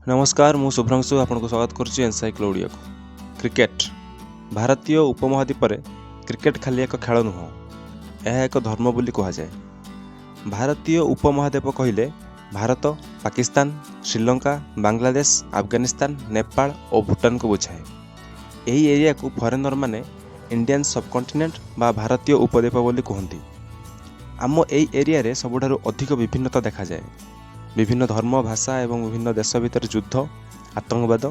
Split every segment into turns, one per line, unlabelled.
ନମସ୍କାର, ମୁଁ ଶୁଭ୍ରାଂଶୁ ଆପଣଙ୍କୁ ସ୍ୱାଗତ କରୁଛି ଏନ୍ସାଇକ୍ଲୋ ଓଡ଼ିଆକୁ। କ୍ରିକେଟ ଭାରତୀୟ ଉପମହାଦ୍ୱୀପରେ କ୍ରିକେଟ ଖାଲି ଏକ ଖେଳ ନୁହଁ, ଏହା ଏକ ଧର୍ମ ବୋଲି କୁହାଯାଏ। ଭାରତୀୟ ଉପମହାଦ୍ୱୀପ କହିଲେ ଭାରତ, ପାକିସ୍ତାନ, ଶ୍ରୀଲଙ୍କା, ବାଂଲାଦେଶ, ଆଫଗାନିସ୍ତାନ, ନେପାଳ ଓ ଭୁଟାନକୁ ବୁଝାଏ। ଏହି ଏରିଆକୁ ଫରେନରମାନେ ଇଣ୍ଡିଆନ୍ ସବକଣ୍ଟିନେଣ୍ଟ ବା ଭାରତୀୟ ଉପଦ୍ୱୀପ ବୋଲି କୁହନ୍ତି। ଆମ ଏହି ଏରିଆରେ ସବୁଠାରୁ ଅଧିକ ବିଭିନ୍ନତା ଦେଖାଯାଏ। ବିଭିନ୍ନ ଧର୍ମ, ଭାଷା ଏବଂ ବିଭିନ୍ନ ଦେଶ ଭିତରେ ଯୁଦ୍ଧ, ଆତଙ୍କବାଦ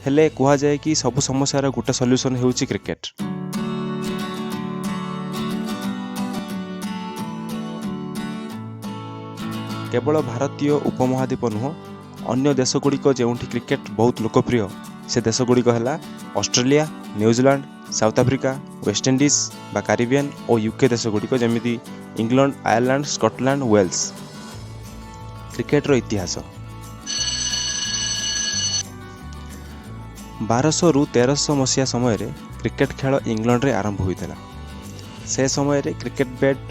ହେଲେ କୁହାଯାଏ କି ସବୁ ସମସ୍ୟାର ଗୋଟେ ସଲ୍ୟୁସନ୍ ହେଉଛି କ୍ରିକେଟ। କେବଳ ଭାରତୀୟ ଉପମହାଦ୍ୱୀପ ନୁହଁ, ଅନ୍ୟ ଦେଶଗୁଡ଼ିକ ଯେଉଁଠି କ୍ରିକେଟ ବହୁତ ଲୋକପ୍ରିୟ, ସେ ଦେଶଗୁଡ଼ିକ ହେଲା Australia, New Zealand, south Africa, West Indies ବା କାରିବିଆନ୍ ଓ ୟୁକେ ଦେଶଗୁଡ଼ିକ, ଯେମିତି England, Ireland, Scotland, Wales. Cricketer ଇତିହାସ: 1200ରୁ 1300 ମସିହା ସମୟରେ କ୍ରିକେଟ ଖେଳ ଇଂଲଣ୍ଡରେ ଆରମ୍ଭ ହୋଇଥିଲା। ସେ ସମୟରେ କ୍ରିକେଟ ବ୍ୟାଟ୍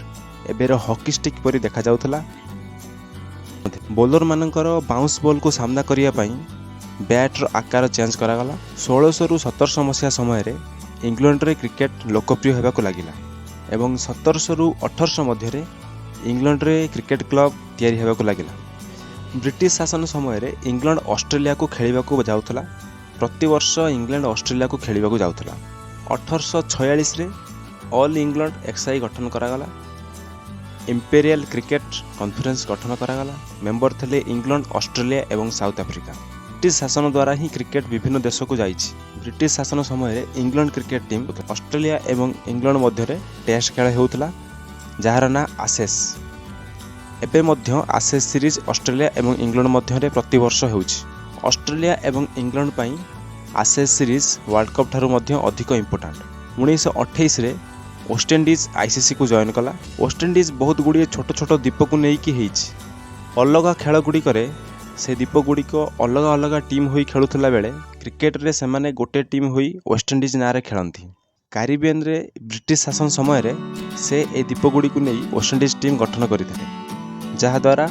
ଏବେର ହକି ଷ୍ଟିକ୍ ପରି ଦେଖାଯାଉଥିଲା। ବୋଲରମାନଙ୍କର ବାଉନ୍ସ ବଲ୍କୁ ସାମ୍ନା କରିବା ପାଇଁ ବ୍ୟାଟ୍ର ଆକାର ଚେଞ୍ଜ କରାଗଲା। 1600ରୁ 1700 ମସିହା ସମୟରେ ଇଂଲଣ୍ଡରେ କ୍ରିକେଟ ଲୋକପ୍ରିୟ ହେବାକୁ ଲାଗିଲା ଏବଂ 1700ରୁ 1800 ମଧ୍ୟରେ ଇଂଲଣ୍ଡରେ କ୍ରିକେଟ କ୍ଲବ ତିଆରି ହେବାକୁ ଲାଗିଲା। ବ୍ରିଟିଶ ଶାସନ ସମୟରେ ଇଂଲଣ୍ଡ ଅଷ୍ଟ୍ରେଲିଆକୁ ଖେଳିବାକୁ ଯାଉଥିଲା। ପ୍ରତିବର୍ଷ ଇଂଲଣ୍ଡ ଅଷ୍ଟ୍ରେଲିଆକୁ ଖେଳିବାକୁ ଯାଉଥିଲା। 1846ରେ ଅଲ୍ ଇଂଲଣ୍ଡ ଏକ୍ସଆଇ ଗଠନ କରାଗଲା। ଇମ୍ପେରିଆଲ କ୍ରିକେଟ କନଫରେନ୍ସ ଗଠନ କରାଗଲା। ମେମ୍ବର ଥିଲେ ଇଂଲଣ୍ଡ, ଅଷ୍ଟ୍ରେଲିଆ ଏବଂ ସାଉଥ ଆଫ୍ରିକା। ବ୍ରିଟିଶ ଶାସନ ଦ୍ୱାରା ହିଁ କ୍ରିକେଟ ବିଭିନ୍ନ ଦେଶକୁ ଯାଇଛି। ବ୍ରିଟିଶ ଶାସନ ସମୟରେ ଇଂଲଣ୍ଡ କ୍ରିକେଟ ଟିମ୍ ଅଷ୍ଟ୍ରେଲିଆ ଏବଂ ଇଂଲଣ୍ଡ ମଧ୍ୟରେ ଟେଷ୍ଟ ଖେଳ ହେଉଥିଲା, ଯାହାର ନାଁ ଆସେସ୍। ଏବେ ମଧ୍ୟ ଆସେସ୍ ସିରିଜ୍ ଅଷ୍ଟ୍ରେଲିଆ ଏବଂ ଇଂଲଣ୍ଡ ମଧ୍ୟରେ ପ୍ରତିବର୍ଷ ହେଉଛି। ଅଷ୍ଟ୍ରେଲିଆ ଏବଂ ଇଂଲଣ୍ଡ ପାଇଁ ଆସେସ୍ ସିରିଜ୍ ୱାର୍ଲଡ କପ୍ ଠାରୁ ମଧ୍ୟ ଅଧିକ ଇମ୍ପୋର୍ଟାଣ୍ଟ। 1928ରେ ୱେଷ୍ଟଇଣ୍ଡିଜ୍ ଆଇସିସିକୁ ଜଏନ୍ କଲା। ୱେଷ୍ଟଇଣ୍ଡିଜ୍ ବହୁତ ଗୁଡ଼ିଏ ଛୋଟ ଛୋଟ ଦ୍ୱୀପକୁ ନେଇକି ହେଇଛି। ଅଲଗା ଖେଳଗୁଡ଼ିକରେ ସେ ଦ୍ୱୀପଗୁଡ଼ିକ ଅଲଗା ଅଲଗା ଟିମ୍ ହୋଇ ଖେଳୁଥିଲା ବେଳେ କ୍ରିକେଟରେ ସେମାନେ ଗୋଟେ ଟିମ୍ ହୋଇ ୱେଷ୍ଟଇଣ୍ଡିଜ୍ ନାଁରେ ଖେଳନ୍ତି। କାରିବିଆନରେ ବ୍ରିଟିଶ ଶାସନ ସମୟରେ ସେ ଏ ଦ୍ୱୀପଗୁଡ଼ିକୁ ନେଇ ୱେଷ୍ଟଇଣ୍ଡିଜ୍ ଟିମ୍ ଗଠନ କରିଥିଲେ, ଯାହାଦ୍ୱାରା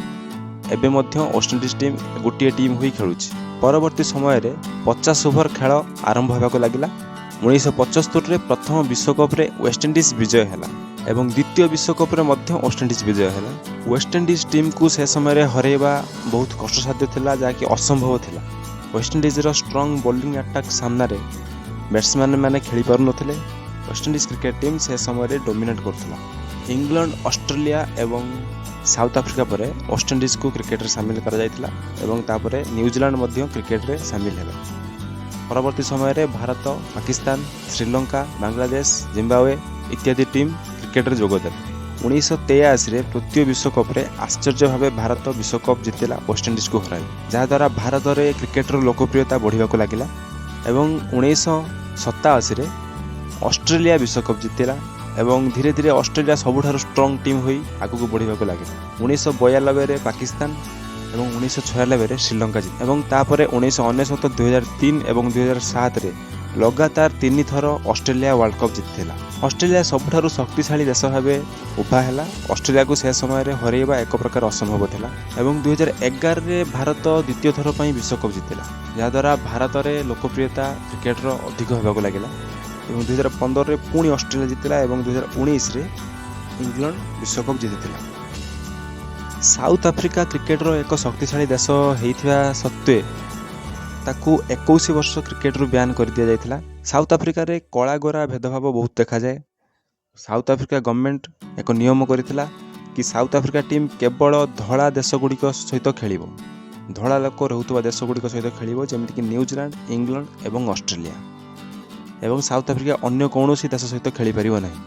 ଏବେ ମଧ୍ୟ ୱେଷ୍ଟଇଣ୍ଡିଜ୍ ଟିମ୍ ଗୋଟିଏ ଟିମ୍ ହୋଇ ଖେଳୁଛି। ପରବର୍ତ୍ତୀ ସମୟରେ 50 ଓଭର ଖେଳ ଆରମ୍ଭ ହେବାକୁ ଲାଗିଲା। 1975ରେ ପ୍ରଥମ ବିଶ୍ୱକପରେ ୱେଷ୍ଟଇଣ୍ଡିଜ୍ ବିଜୟ ହେଲା ଏବଂ ଦ୍ୱିତୀୟ ବିଶ୍ୱକପରେ ମଧ୍ୟ ୱେଷ୍ଟଇଣ୍ଡିଜ୍ ବିଜୟ ହେଲା। ୱେଷ୍ଟଇଣ୍ଡିଜ୍ ଟିମ୍କୁ ସେ ସମୟରେ ହରାଇବା ବହୁତ କଷ୍ଟସାଧ୍ୟ ଥିଲା, ଯାହାକି ଅସମ୍ଭବ ଥିଲା। ୱେଷ୍ଟଇଣ୍ଡିଜ୍ର ଷ୍ଟ୍ରଙ୍ଗ ବୋଲିଂ ଆଟାକ୍ ସାମ୍ନାରେ ବ୍ୟାଟ୍ସମ୍ୟାନ୍ ମାନେ ଖେଳିପାରୁନଥିଲେ। ୱେଷ୍ଟଇଣ୍ଡିଜ୍ କ୍ରିକେଟ ଟିମ୍ ସେ ସମୟରେ ଡୋମିନେଟ୍ କରୁଥିଲା। ଇଂଲଣ୍ଡ, ଅଷ୍ଟ୍ରେଲିଆ ଏବଂ ସାଉଥ ଆଫ୍ରିକା ପରେ ୱେଷ୍ଟଇଣ୍ଡିଜ୍କୁ କ୍ରିକେଟରେ ସାମିଲ କରାଯାଇଥିଲା ଏବଂ ତାପରେ ନ୍ୟୁଜିଲାଣ୍ଡ ମଧ୍ୟ କ୍ରିକେଟରେ ସାମିଲ ହେଲା। ପରବର୍ତ୍ତୀ ସମୟରେ ଭାରତ, ପାକିସ୍ତାନ, ଶ୍ରୀଲଙ୍କା, ବାଂଲାଦେଶ, ଜିମ୍ବାୱେ ଇତ୍ୟାଦି ଟିମ୍ କ୍ରିକେଟରେ ଯୋଗ ଦେଲେ। 1983ରେ ତୃତୀୟ ବିଶ୍ୱକପରେ ଆଶ୍ଚର୍ଯ୍ୟ ଭାବେ ଭାରତ ବିଶ୍ୱକପ୍ ଜିତିଲା ୱେଷ୍ଟଇଣ୍ଡିଜକୁ ହରାଇ, ଯାହାଦ୍ୱାରା ଭାରତରେ କ୍ରିକେଟର ଲୋକପ୍ରିୟତା ବଢ଼ିବାକୁ ଲାଗିଲା। ଏବଂ 1987ରେ ଅଷ୍ଟ୍ରେଲିଆ ବିଶ୍ୱକପ୍ ଜିତିଲା ଏବଂ ଧୀରେ ଧୀରେ ଅଷ୍ଟ୍ରେଲିଆ ସବୁଠାରୁ ଷ୍ଟ୍ରଙ୍ଗ ଟିମ୍ ହୋଇ ଆଗକୁ ବଢ଼ିବାକୁ ଲାଗିଲା। 1992ରେ ପାକିସ୍ତାନ ଏବଂ 1996ରେ ଶ୍ରୀଲଙ୍କା ଜିତି ଏବଂ ତାପରେ 1999, 2003 ଏବଂ 2007ରେ ଲଗାତାର ତିନି ଥର ଅଷ୍ଟ୍ରେଲିଆ ୱାର୍ଲଡ କପ୍ ଜିତିଥିଲା। ଅଷ୍ଟ୍ରେଲିଆ ସବୁଠାରୁ ଶକ୍ତିଶାଳୀ ଦେଶ ଭାବେ ଉଭା ହେଲା। ଅଷ୍ଟ୍ରେଲିଆକୁ ସେ ସମୟରେ ହରାଇବା ଏକ ପ୍ରକାର ଅସମ୍ଭବ ଥିଲା। ଏବଂ 2011ରେ ଭାରତ ଦ୍ୱିତୀୟ ଥର ପାଇଁ ବିଶ୍ୱକପ୍ ଜିତିଲା, ଯାହାଦ୍ୱାରା ଭାରତରେ ଲୋକପ୍ରିୟତା କ୍ରିକେଟର ଅଧିକ ହେବାକୁ ଲାଗିଲା। ଏବଂ 2015ରେ ପୁଣି ଅଷ୍ଟ୍ରେଲିଆ ଜିତିଲା ଏବଂ 2019ରେ ଇଂଲଣ୍ଡ ବିଶ୍ୱକପ୍ ଜିତିଥିଲା। ସାଉଥ ଆଫ୍ରିକା କ୍ରିକେଟର ଏକ ଶକ୍ତିଶାଳୀ ଦେଶ ହେଇଥିବା ସତ୍ତ୍ୱେ ତାକୁ 21 ବର୍ଷ କ୍ରିକେଟରୁ ବ୍ୟାନ୍ କରିଦିଆଯାଇଥିଲା। ସାଉଥ ଆଫ୍ରିକାରେ କଳା ଗୋରା ଭେଦଭାବ ବହୁତ ଦେଖାଯାଏ। ସାଉଥ ଆଫ୍ରିକା ଗଭର୍ଣ୍ଣମେଣ୍ଟ ଏକ ନିୟମ କରିଥିଲା କି ସାଉଥ ଆଫ୍ରିକା ଟିମ୍ କେବଳ ଧଳା ଦେଶଗୁଡ଼ିକ ସହିତ ଖେଳିବ, ଧଳା ଲୋକ ରହୁଥିବା ଦେଶଗୁଡ଼ିକ ସହିତ ଖେଳିବ, ଯେମିତିକି ନ୍ୟୁଜିଲାଣ୍ଡ, ଇଂଲଣ୍ଡ ଏବଂ ଅଷ୍ଟ୍ରେଲିଆ, ଏବଂ ସାଉଥ ଆଫ୍ରିକା ଅନ୍ୟ କୌଣସି ଦେଶ ସହିତ ଖେଳିପାରିବ ନାହିଁ।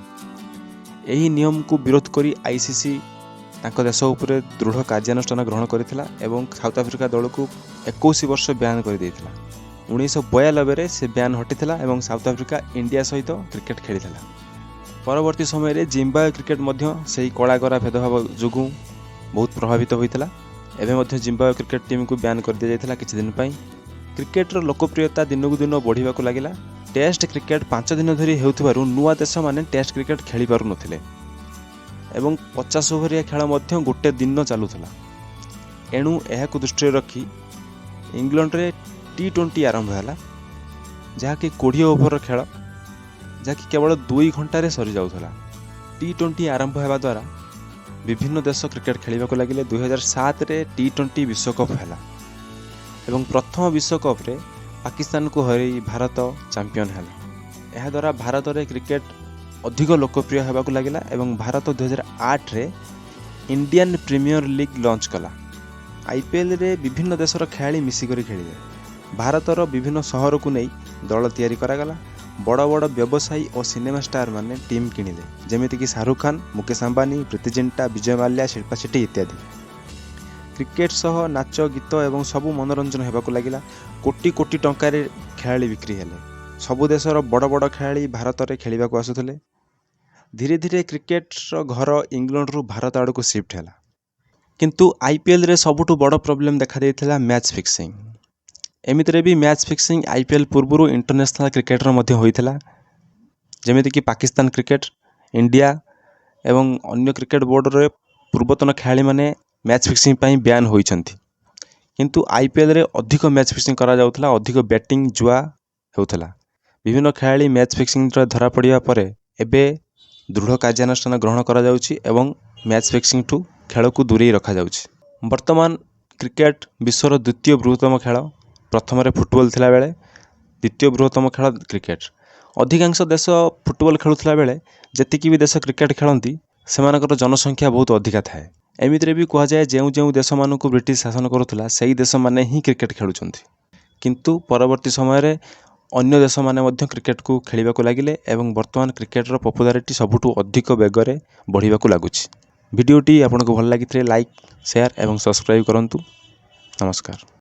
ଏହି ନିୟମକୁ ବିରୋଧ କରି ଆଇସିସି ତାଙ୍କ ଦେଶ ଉପରେ ଦୃଢ଼ କାର୍ଯ୍ୟାନୁଷ୍ଠାନ ଗ୍ରହଣ କରିଥିଲା ଏବଂ ସାଉଥ ଆଫ୍ରିକା ଦଳକୁ 21 ବର୍ଷ ବ୍ୟାନ୍ କରିଦେଇଥିଲା। 1992ରେ ସେ ବ୍ୟାନ୍ ହଟିଥିଲା ଏବଂ ସାଉଥ ଆଫ୍ରିକା ଇଣ୍ଡିଆ ସହିତ କ୍ରିକେଟ ଖେଳିଥିଲା। ପରବର୍ତ୍ତୀ ସମୟରେ ଜିମ୍ବାୱେ କ୍ରିକେଟ ମଧ୍ୟ ସେହି କଳାଗୋରା ଭେଦଭାବ ଯୋଗୁଁ ବହୁତ ପ୍ରଭାବିତ ହୋଇଥିଲା। ଏବେ ମଧ୍ୟ ଜିମ୍ବାୱେ କ୍ରିକେଟ ଟିମ୍କୁ ବ୍ୟାନ୍ କରିଦିଆଯାଇଥିଲା କିଛି ଦିନ ପାଇଁ। କ୍ରିକେଟର ଲୋକପ୍ରିୟତା ଦିନକୁ ଦିନ ବଢ଼ିବାକୁ ଲାଗିଲା। ଟେଷ୍ଟ କ୍ରିକେଟ 5 ଦିନ ଧରି ହେଉଥିବାରୁ ନୂଆ ଦେଶମାନେ ଟେଷ୍ଟ କ୍ରିକେଟ ଖେଳିପାରୁନଥିଲେ ଏବଂ 50 ଓଭରିଆ ଖେଳ ମଧ୍ୟ ଗୋଟେ ଦିନ ଚାଲୁଥିଲା। ଏଣୁ ଏହାକୁ ଦୃଷ୍ଟିରେ ରଖି ଇଂଲଣ୍ଡରେ ଟି 20 ଆରମ୍ଭ ହେଲା, ଯାହାକି 20 ଓଭରର ଖେଳ, ଯାହାକି କେବଳ 2 ଘଣ୍ଟାରେ ସରିଯାଉଥିଲା। ଟି 20 ଆରମ୍ଭ ହେବା ଦ୍ୱାରା ବିଭିନ୍ନ ଦେଶ କ୍ରିକେଟ ଖେଳିବାକୁ ଲାଗିଲେ। 2007ରେ ଟି 20 ବିଶ୍ୱକପ୍ ହେଲା ଏବଂ ପ୍ରଥମ ବିଶ୍ୱକପ୍ରେ ପାକିସ୍ତାନକୁ ହରାଇ ଭାରତ ଚାମ୍ପିଅନ୍ ହେଲା। ଏହାଦ୍ୱାରା ଭାରତରେ କ୍ରିକେଟ ଅଧିକ ଲୋକପ୍ରିୟ ହେବାକୁ ଲାଗିଲା ଏବଂ ଭାରତ 2008ରେ ଇଣ୍ଡିଆନ୍ ପ୍ରିମିୟର ଲିଗ୍ ଲଞ୍ଚ କଲା। ଆଇପିଏଲ୍ରେ ବିଭିନ୍ନ ଦେଶର ଖେଳାଳି ମିଶିକରି ଖେଳିବେ। ଭାରତର ବିଭିନ୍ନ ସହରକୁ ନେଇ ଦଳ ତିଆରି କରାଗଲା। ବଡ଼ ବଡ଼ ବ୍ୟବସାୟୀ ଓ ସିନେମା ଷ୍ଟାରମାନେ ଟିମ୍ କିଣିଲେ, ଯେମିତିକି ଶାହରୁଖ ଖାନ, ମୁକେଶ ଆମ୍ବାନୀ, ପ୍ରୀତି ଜିଣ୍ଟା, ବିଜୟ ମାଲ୍ୟା, ଶିଳ୍ପା ସେଟ୍ଟି ଇତ୍ୟାଦି। କ୍ରିକେଟ ସହ ନାଚ, ଗୀତ ଏବଂ ସବୁ ମନୋରଞ୍ଜନ ହେବାକୁ ଲାଗିଲା। କୋଟି କୋଟି ଟଙ୍କାରେ ଖେଳାଳି ବିକ୍ରି ହେଲେ। ସବୁ ଦେଶର ବଡ଼ ବଡ଼ ଖେଳାଳି ଭାରତରେ ଖେଳିବାକୁ ଆସୁଥିଲେ। ଧୀରେ ଧୀରେ କ୍ରିକେଟର ଘର ଇଂଲଣ୍ଡରୁ ଭାରତ ଆଡ଼କୁ ସିଫ୍ଟ ହେଲା। କିନ୍ତୁ ଆଇପିଏଲ୍ରେ ସବୁଠୁ ବଡ଼ ପ୍ରୋବ୍ଲେମ୍ ଦେଖାଦେଇଥିଲା, ମ୍ୟାଚ୍ ଫିକ୍ସିଂ। ଏମିତିରେ ବି ମ୍ୟାଚ୍ ଫିକ୍ସିଂ ଆଇପିଏଲ୍ ପୂର୍ବରୁ ଇଣ୍ଟରନ୍ୟାସନାଲ୍ କ୍ରିକେଟର ମଧ୍ୟ ହୋଇଥିଲା, ଯେମିତିକି ପାକିସ୍ତାନ କ୍ରିକେଟ, ଇଣ୍ଡିଆ ଏବଂ ଅନ୍ୟ କ୍ରିକେଟ ବୋର୍ଡ଼ରେ ପୂର୍ବତନ ଖେଳାଳିମାନେ ମ୍ୟାଚ୍ ଫିକ୍ସିଂ ପାଇଁ ବ୍ୟାନ୍ ହୋଇଛନ୍ତି। କିନ୍ତୁ ଆଇପିଏଲ୍ରେ ଅଧିକ ମ୍ୟାଚ୍ ଫିକ୍ସିଂ କରାଯାଉଥିଲା, ଅଧିକ ବେଟିଂ, ଜୁଆ ହେଉଥିଲା। ବିଭିନ୍ନ ଖେଳାଳି ମ୍ୟାଚ୍ ଫିକ୍ସିଂରେ ଧରା ପଡ଼ିବା ପରେ ଏବେ ଦୃଢ଼ କାର୍ଯ୍ୟାନୁଷ୍ଠାନ ଗ୍ରହଣ କରାଯାଉଛି ଏବଂ ମ୍ୟାଚ୍ ଫିକ୍ସିଂଠୁ ଖେଳକୁ ଦୂରେଇ ରଖାଯାଉଛି। ବର୍ତ୍ତମାନ କ୍ରିକେଟ ବିଶ୍ୱର ଦ୍ୱିତୀୟ ବୃହତ୍ତମ ଖେଳ। ପ୍ରଥମରେ ଫୁଟବଲ୍ ଥିଲାବେଳେ ଦ୍ୱିତୀୟ ବୃହତ୍ତମ ଖେଳ କ୍ରିକେଟ। ଅଧିକାଂଶ ଦେଶ ଫୁଟବଲ୍ ଖେଳୁଥିଲା ବେଳେ ଯେତିକି ବି ଦେଶ କ୍ରିକେଟ ଖେଳନ୍ତି, ସେମାନଙ୍କର ଜନସଂଖ୍ୟା ବହୁତ ଅଧିକା ଥାଏ। ଏମିତିରେ ବି କୁହାଯାଏ, ଯେଉଁ ଯେଉଁ ଦେଶମାନଙ୍କୁ ବ୍ରିଟିଶ ଶାସନ କରୁଥିଲା, ସେଇ ଦେଶମାନେ ହିଁ କ୍ରିକେଟ ଖେଳୁଛନ୍ତି। କିନ୍ତୁ ପରବର୍ତ୍ତୀ ସମୟରେ ଅନ୍ୟ ଦେଶମାନେ ମଧ୍ୟ କ୍ରିକେଟକୁ ଖେଳିବାକୁ ଲାଗିଲେ ଏବଂ ବର୍ତ୍ତମାନ କ୍ରିକେଟର ପପୁଲାରିଟି ସବୁଠୁ ଅଧିକ ବେଗରେ ବଢ଼ିବାକୁ ଲାଗୁଛି। ଭିଡ଼ିଓଟି ଆପଣଙ୍କୁ ଭଲ ଲାଗିଥିଲେ ଲାଇକ୍, ସେୟାର ଏବଂ ସବସ୍କ୍ରାଇବ୍ କରନ୍ତୁ। ନମସ୍କାର।